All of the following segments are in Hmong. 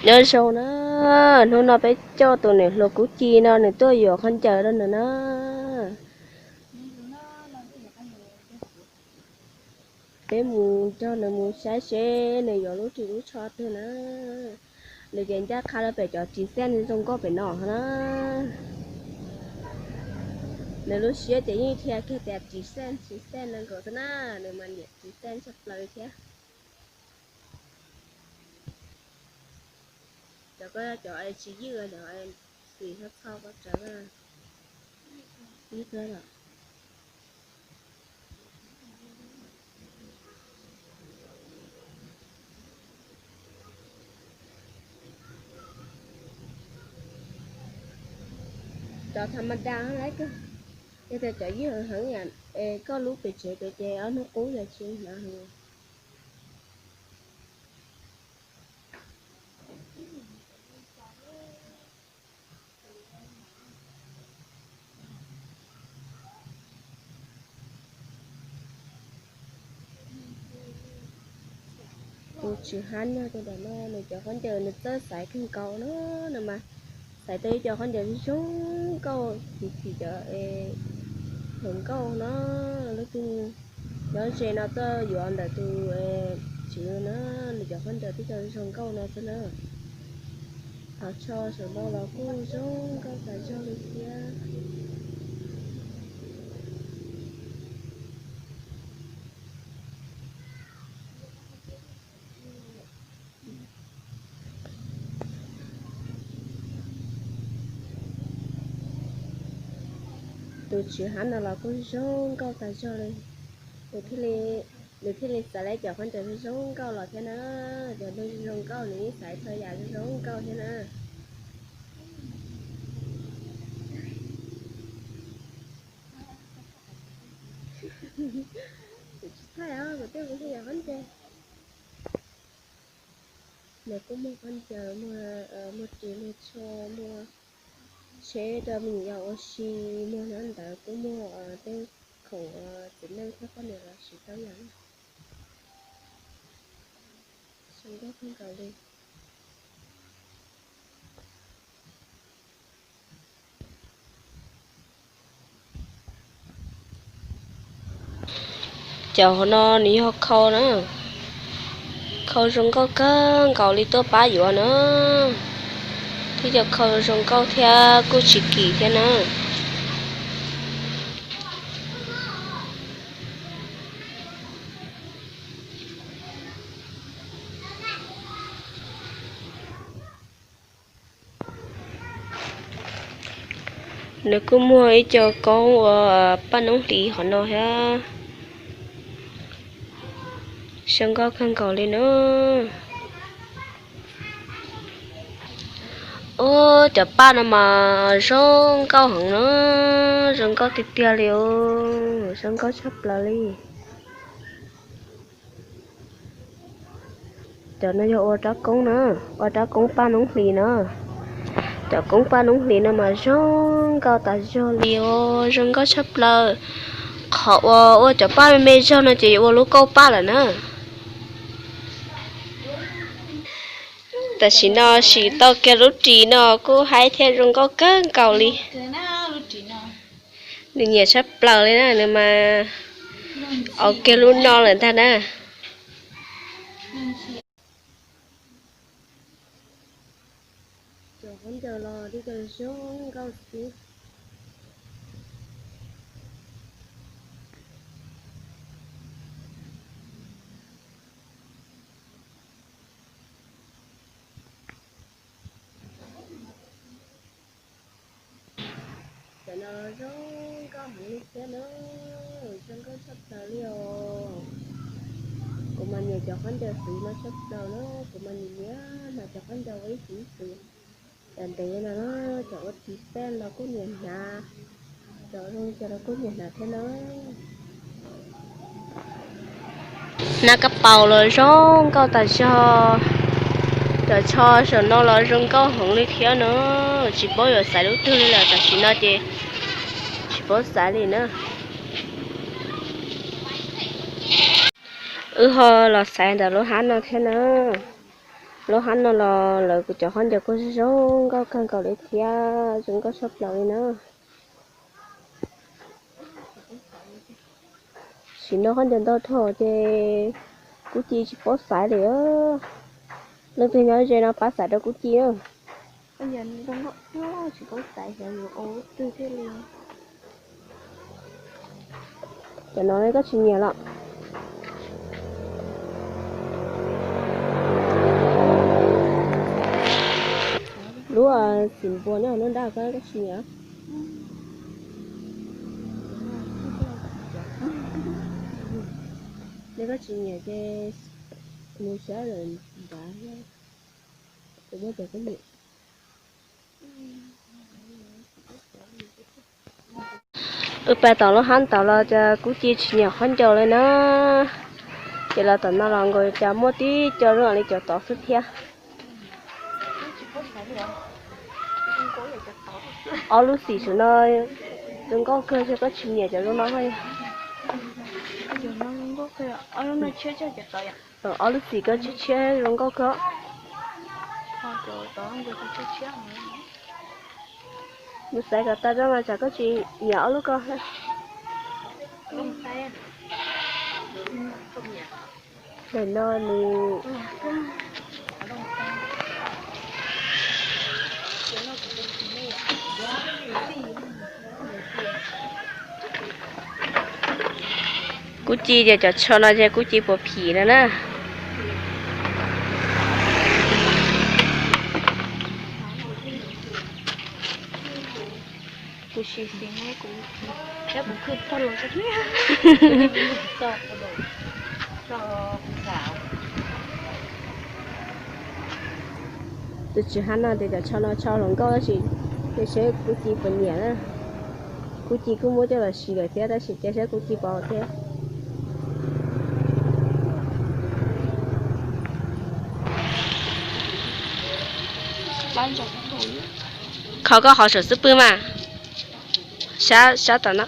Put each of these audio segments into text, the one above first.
Nyob zoo na, hnub no peb coj tus niam hluas Kub Ci no nws tuaj yuav khaub ncaws rau nws na. Peb mus nrog nws mus saib seb nws yuav lub ris lub tsho twg na. Nws ces ncaj qha rau pem cov ris xej zoo nkauj pem no na. Nws lub siab ces yeej dhia kiag tias ris xej ris xej no nkaus xwb na, nws mas nyiam ris xej tshaj plaws thiab. Cov ko cov tsis ywj, cov txim txho txho ko tsawv ib kawg lawm. Cov tha ma da lawm, yog tias cov ywj heev heev yam es koj lub pem tsev pem ces ob hnub qub yog tsis hnov heev. Tus tswv hab nyob rau ntawm no nws cov khaub ncaws nws txawj xaiv kawg nkaus na, nws mas xaiv tau ib co khaub ncaws zoo nkauj txi txim cov hluas nkauj no. Leej twg nyob ze no tuaj yuav ntawm tus tswv na, nws cov khaub ncaws twb cov zoo nkauj no xwb na. Cov tsho saum no los kuj zoo nkauj tas zog li thiab. Tus tswv hab no los kuj zoo nkauj tas zog li. Nws thiaj li xaiv tau cov khaub ncaws zoo nkauj los thiab na. Cov zoo nkauj nws yeej xaiv txhua yam zoo nkauj thiab na. Kuv tsis thaij os, kuv twb mus hlub yam khaub ncaws. Nws kuj muag khaub ncaws, muag ris, muag tsho, muag tsheb rau me nyuam yaus ua si, muag nyob ntawd kuj muag tej khoom txiv neej thiab poj niam los siv tau yam. Zoo nkauj kawg nkaus li. Cov hauv no nws yog khau na, khau zoo nkauj kawg nkaus li tuaj pab yuav na, thiab cov khau zoo nkauj thiab kuj tsis kim thiab na. Nws kuj muag ib co koob ua paj noob hlis hov no thiab, zoo nkauj kawg nkaus li na. Ub, cov paj no mas zoo nkauj heev na, zoo nkauj tiag tiag li os, zoo nkauj tshaj plaws li. Cov no yog ua rab koob na, ua rab koob paj noob hlis na. Cov koob paj noob hlis no mas zoo nkauj tas zog li os, zoo nkauj tshaj plaws. Qhov uas ua cov paj me me zog no ces yuav ua lub kauj paj lawm na. Tam sim no sim tau kiag lub ris no kuj haib thiab zoo nkauj kawg nkaus li. Nws nyiam tshaj plaws li na, nws mas aus kiag lub no lawm ntag na. Cov khaub ncaws los tib co zoo nkauj xwb. Cov no zoo nkauj heev li thiab na, zoo nkauj tshaj plaws li os. Kuv mas nyiam cov khaub ncaws xwb no tshaj plaws na, kuv mas nyiam nyiam mas cov khaub ncaws ua ib xwb xwb. Cov ntev no na, cov ua ris pej los kuj nyiam hnav, cov zoo li cas los kuj nyiam hnav thiab na. Hnav kab paus los zoo nkauj tas zog. Cov tsho saum no los zoo nkauj heev li thiab na. Tsis paub yuav xaiv lub twg li lawm, tam sim no ces tsis paub xaiv li na. Wb ho los xaiv ntawm lub hab no thiab na. Lub hab no los lawv kuv cov khaub ncaws kuj zoo nkauj kawg nkaus li thiab, zoo nkauj tshaj plaws li na. Sim no khaub ncaws ntau dhau ces Kub Ci tsis paub xaiv li. Leej twg nyob ze no pab xaiv rau Kub Ci. Cov no koj tsis nyiam los? Lub xim npua nyob hauv nruab nrab koj tsis nyiam? Yog koj tsis nyiam ces mus saib lawm nrad, kuv muab cov koj nyiam. Wb pais tom lub hab ntawd los cas Kub Ci tsis nyiam khaub ncaws li na. Ces los tom no los nkaus cas muaj tib co zoo li cov tod xwb thiab. Ob lub xim saum no zoo nkauj kawg, yog koj tsis nyiam cov zoo no. Ob lub xim koj tshiab tshiab zoo nkauj kawg. Mus xaiv kom tag zog mas tsam koj tsis nyiam ob lub ko. Ntawm no nws Kub Ci ces cov tsho no ces Kub Ci puas phim no na. Kuv sim sim ne kuv, thiab kuv khwb tag los. Tus tswv hab no tias cov tsho no tsho hluas nkauj tab sis cia seb Kub Ci puas nyiam na. Kub Ci kuj muab coj los sim lawm thiab tab sis cia seb Kub Ci puas thiab. Kho koj qhov saum xub pwg mas. Sab, sab tom no.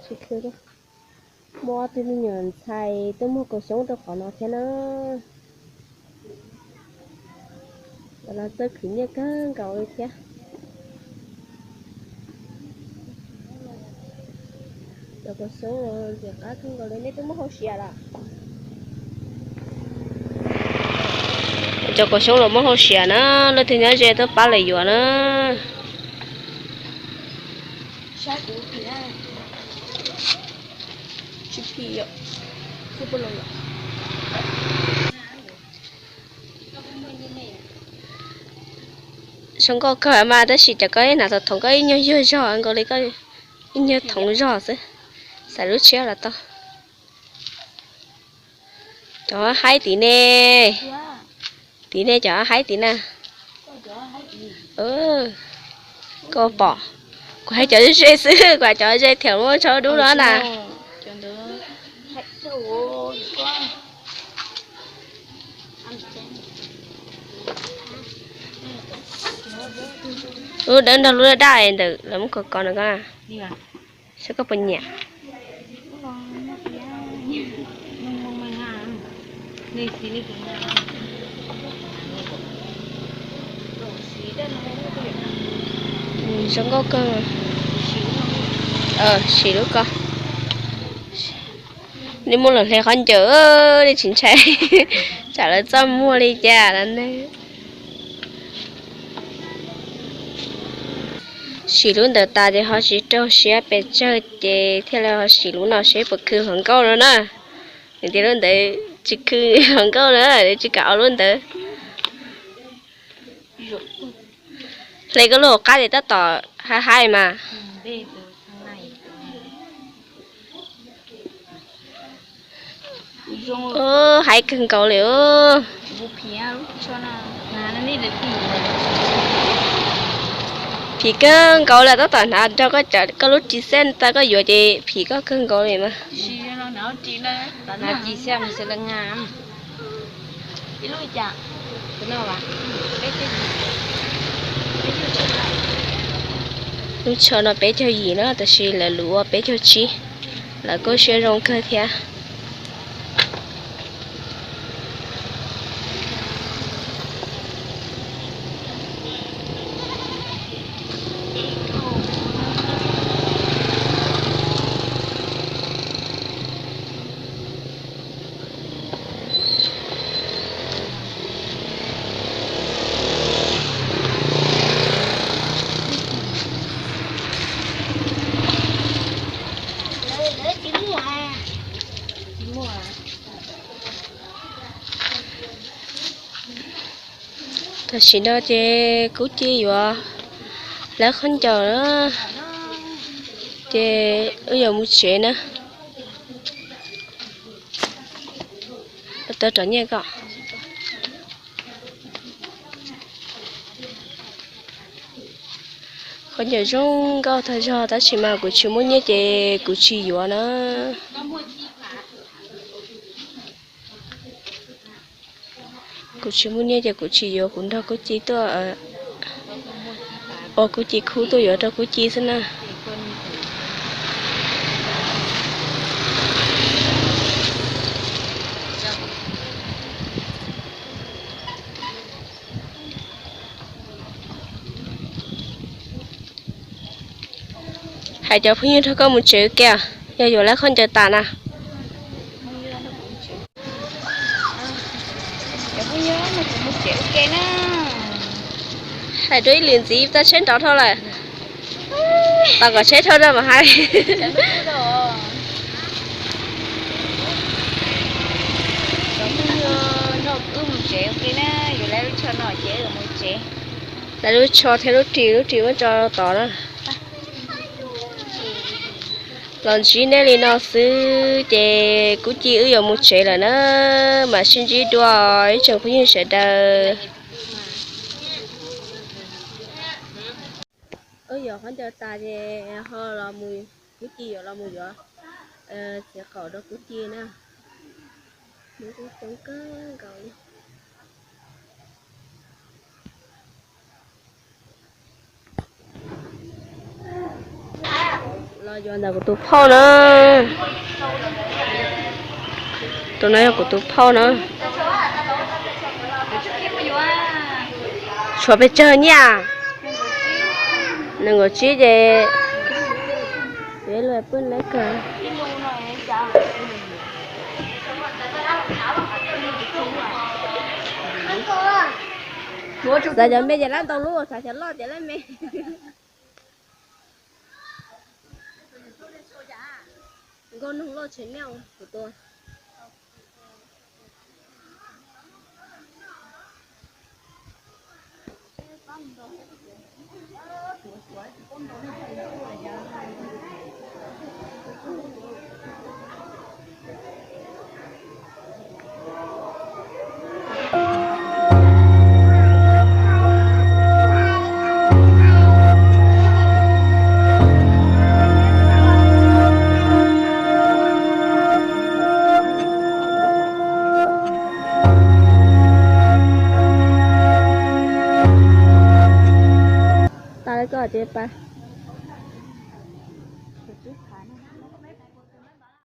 Tsis khwv, muaj ob tug me nyuam ntxhais tuaj muag kaus xyoob rau qhov no thiab na. Los txawj khwv nyiaj kawg nkaus li thiab. Cov kaus xyoob los ntxim qab kawg nkaus li, nej twb muab hau siav los? Cov kaus xyoob los muab hau siav na, leej twg nyob ze tuaj pab lawv yuav na. Zoo nkauj kawg mas tab sis cov koj ib hnav thaum koj ib nyuag yuag zog nkaus li, koj ib nyuag thoov zog xwb. Xaiv lub tshiab los tau. Cov haib tid ne, tid ne cov haib tid na. Koj pom, kuv hais cov ze xwb, kuv hais cov ze thiaj muaj tsho dub no na. Lub dawb nrog lub daj daj ntawm lawv muab kos kos no ko na. Saib koj puas nyiam. Zoo nkauj kawg. Sim lub ko. Nej muab los hle qhov ncauj, nej tsis ntshai, tsam lawv txaj muag li cas no ne. Sim lub ntawd tas ces ho tsis raug siab pes tsawg ces thiaj li ho sim lub no seb puas khw hluas nkauj no na. Nws tias lub ntawd tsis khw hluas nkauj na, tsis kam ua lub ntawd. Hle koj lub hauv qab ces tab tom haib haib mas. Haib kawg nkaus li. Phim kawg nkaus li, tab tom hnav nrog koj cov, koj lub ris xab tas koj yuav ces phim koj kawg nkaus li mas. Lub tsho no peb caug yim na, tab sis lawv luv ua peb caug tsib, lawv kuj siab zoo kawg thiab. Tam sim no ces Kub Ci yuav lawv khaub ncaws na, ces wb yuav mus tsev na. Tau rov nyiaj ko. Khaub ncaws zoo nkauj tag zog tab sis mas kuv tsis muaj nyiaj ces kuv tsis yuav na. Kuv tsis muaj nyiaj ces kuv tsis yuav, kuv nrog Kub Ci tuaj, ua Kub Ci khub tuaj yuav rau Kub Ci xwb na. Hais cov phooj ywg nrog koj mus tsev ua ke, yog yuav lawv khaub ncaws tas na. Hais rau ib lwm ntxiv tau tsheb nrov dhau lawm. Tos kom tsheb dhau rau mam hais. Lawv lub tsho thiab lub ris, lub ris muab tso tod na. Los ntsib nej li no xwb ces Kub Ci wb yuav mus tsev lawm na, mam sib ntsib dua ib tsoom phooj ywg sawv daws. Wb yuav khaub ncaws tas ces ho los mus, Kub Ci yuav los mus yuav txiv qaum rau Kub Ci na. Nws kuj coob kawg nkaus li. Los yuav ntawm kuv tus phauj na. Tus no yog kuv tus phauj na. Tshuav pes tsawg nyiaj? Nees nkaum tsib ces peb lub pw leb kawg. Xav cov me ces lab ntau lub, xav cov loj ces lab me. Nkauj noog loj tshaj nyob kuv tus.